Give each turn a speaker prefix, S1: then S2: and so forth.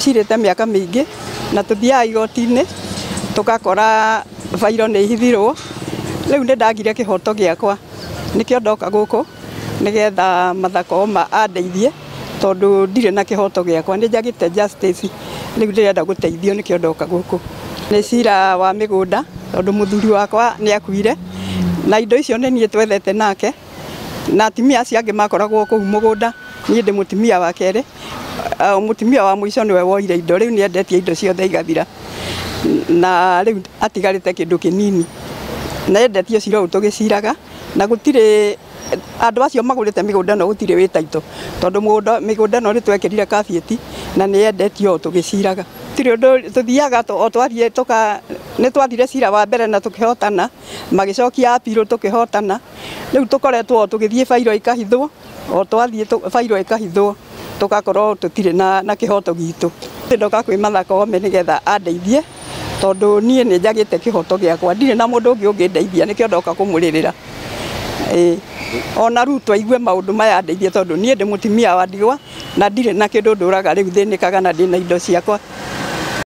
S1: Cirĩte mĩaka mĩingĩ na tũthiaga igoti-inĩ tũgakora bairo nĩ ihithirwo. Rĩu nĩ ndagire kĩhoto gĩakwa, nĩkĩo ndoka gũkũ nĩgetha Martha Koome andeithie, tondũ ndirĩ na kĩhoto gĩakwa, nĩ njagĩte justice. Rĩu ndĩrenda gũteithio, nĩkĩo ndoka gũkũ. Nĩ cira wa mĩgũnda, tondũ mũthuri wakwa nĩ akuire na indo icio nĩ niĩ twethete nake na atumia acio angĩ makoragwo kũu mũgũnda. Niĩ ndĩ mũtumia wa kerĩ. Mũtumia wa mũico nĩwe woire indo. Rĩu nĩ endetie indo ciothe igathira, na rĩu atigarĩte kĩndũ kĩnini, na endetie cira ũyũ tũgĩciraga, na gũtirĩ andũ acio magũrĩte mĩgũnda ĩno, gũtirĩ wĩ taito, tondũ mĩgũnda ĩno nĩ twekĩrire caveat na nĩ yendetio o tũgĩciraga. Gũtirĩ ũndũ tũthiaga o twathiĩ tũka. Nĩ twathire cira wa mbere na tũkĩhotana, magĩcokia appeal tũkĩhotana. Rĩu tũkoretwo o tũgĩthiĩ bairo ikahithwo, o twathiĩ bairo ĩkahithwo, tũgakorwo tũtirĩ na kĩhoto gitũ. Ndoka kwĩ Martha Koome nĩgetha andeithie, tondũ niĩ nĩ njagĩte kĩhoto gĩakwa, ndirĩ na mũndũ ũngĩ ũngĩndeithia, nĩkĩo ndoka kũmũrĩrĩra. Ĩĩ, ona Ruto aigue maũndũ maya andeithie, tondũ niĩ ndĩ mũtumia wa ndigwa na ndirĩ na kĩndũ ndũraga. Rĩu thĩnĩkaga na ndĩna indo ciakwa.